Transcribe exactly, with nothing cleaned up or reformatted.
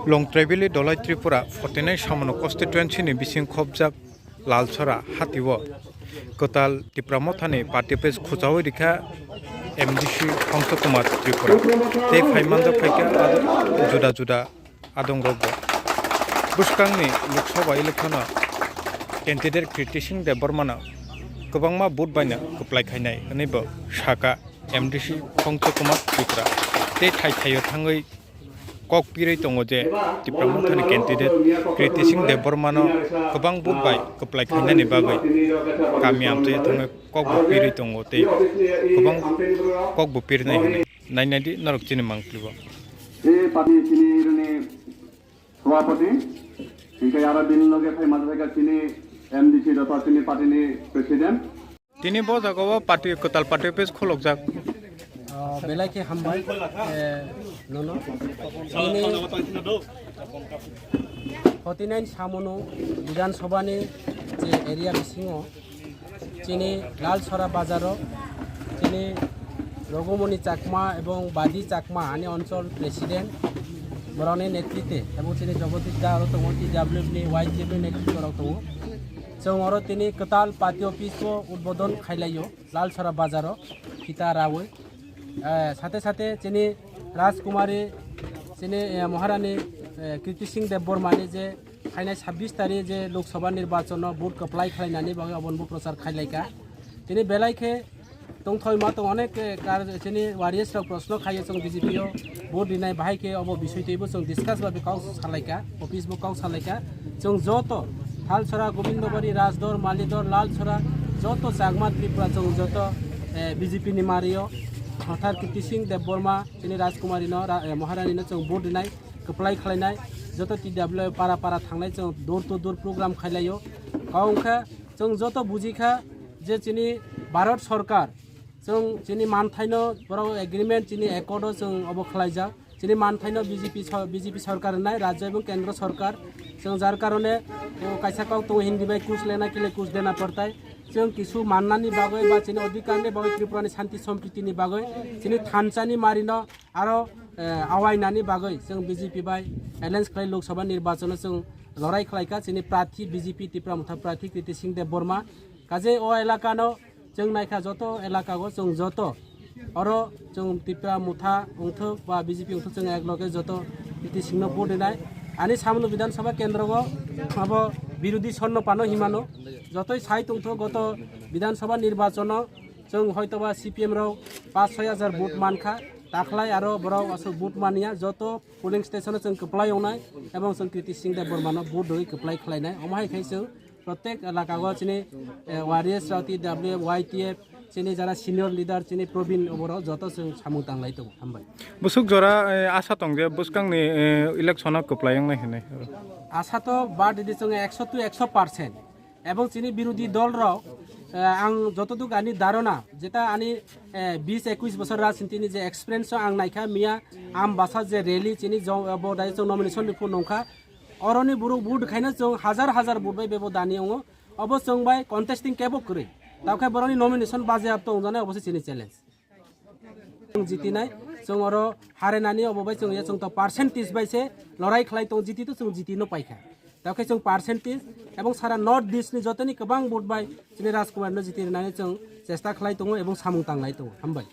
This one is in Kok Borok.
Longtraibili Dolai Tripura forty nine Samono constituency ni bising khobjak Lalsora hatio kwtal Tipra Mothani party office khuchaui rikha M D C Hongso Kumar Tripura tei phaimanjak phaikha juda juda adongrokbo. Bwskangni Lok Sabha election-o candidate Kriti Singh Debbarmano kwbangma vote baino kwplai khainai hwnwibo sakha M D C Hongso Kumar Tripura tei thai thaio thangwi kok pirwi tongo je Tipra Mothani candidate Kriti Singh Debbarmano kwbang vote bai kwplai khainani bagwi kami amchai thangwi kokbo pirwi tongo tei kwbang kokbo pirnai hwnwi nainai di norok chini mangpili bo. E party chini rwni Sabhapati, hingke aro bini loge phai masa khe chini M D C dota chini party ni president. Tini bo jaga o party kwtal party office khulukjak. Ah, belai khe hambai, eh, nono. Chini forty nine Samono Bidhan Sabha ni je area bisingo chini Lalsora bazaro chini Rogomoni Chakma ebong Badi Chakma ani onchol president borokni netrite ebong chini Jagadish Da aro tongo, T W F ni Y T F ni netrite rok tongo. Chwng oro tini kwtal party office o udbodon khailaio Lalsora bazaro phita rawi. Eh, sate sate chini Rajkumari, chini, eh, Maharani, eh, Kriti Singh Debbarmani je phainai sabbish tarikh je Lok Sabha nirbachon no vote kwplai khlainani bagwi obono bo prochar khailaikha. Tini belai khe tongthoi ma tong onek, eh, kar chini warriors rok proshno khaio chwng B J P o vote rinai bahai khe obo bisoi twibo chwng discuss bai kok salaikha, office bo kok salaikha. Chwng joto Thalsora, Gobindobari, Rajdor, Malidor, Lalsora joto Chakma Tripura chwng joto, eh, B J P ni mario Hothar Kriti Singh Debbarma chini Rajkumari no ra-, eh, Maharani no chwng vote rinai kwplai khlainai joto T W para para thangnai chwng door to door program khailaio. Kok wngkha chwng joto bujikha je chini Bharat Sarkar chwng chini manthaino borok agreement chini accord o chwng obo khlaijak. Chini manthaino B J P so-, B J P sarkar wngnai, rajya ebong kendro sarkar. Chwng jar karone, o, kaisa kok tongo Hindi bai kuch lena ke liye kuch dena padta hai. Chwng kisu mannani bagwi ba chini odhikarni bagwi Tripurani shanti sompriti ni bagwi chini thansa ni marino aro, eh, awainani bagwi chwng B J P bai alliance khlai Lok Sabha nirbachon o chwng lorai khlaikha chini prathi B J P Tipra Motha prathi Kriti Singh Debbarma. Kaje o elakano chwng naikha joto elaka o chwng joto oro chwng Tipra Motha wngthok ba B J P wngthok chwng ek loge joto Kriti Singh no vote rinai. Ani Samono Bidhan Sabha kendro o abo birodhi sonno pano himano jotoi sai tongthok goto Bidhan Sabha nirbachon o chwng hoito ba C P M rok paanch soi hajar vote mankha, takhlai aro borok aswk vote manya joto polling station o chwng kwplai wngnai ebong chwng Kriti Singh Debbarma no vote rwui kwplai khlainai. Omo hai khai chwng protek elaka o chini, eh, warriors rok T W F, Y T F, chini jara senior leader chini Probin oborok joto chwng samung tanglai tongo. Hambai. Bwswk jora, eh, asa tong je bwskangni, eh, election o kwplai wngnai hinwi. Asa to ba didi chwng ekso to ekso percent. Ebong chini birodhi dol rok, eh, ang jotoduk ani dharona, jeta ani, eh, bis ekwis bosor rajniti ni je experience o ang naikha miya Ambasa je rally chini jo-, bo dai chwng nomination ni phone nongkha. Oroni borok vote khaina chwng hajar hajar vote bai bebo dani ongo. Obo chwng bai contesting kebo kwrwi. Tawkhe borokni nomination baje ap tong jana obo se chini challenge. Chwng jitinai, chwng oro harenani obo bai chwng ya chwng to percentage bai se lorai khlai tong jiti to chwng jiti no paikha. Tawkhe chwng percentage ebong sara North East ni jotoni kwbang vote bai chini Rajkumar no jiti rwnani chwng chesta khlai tongo ebong samung tanglai tongo. Hambai.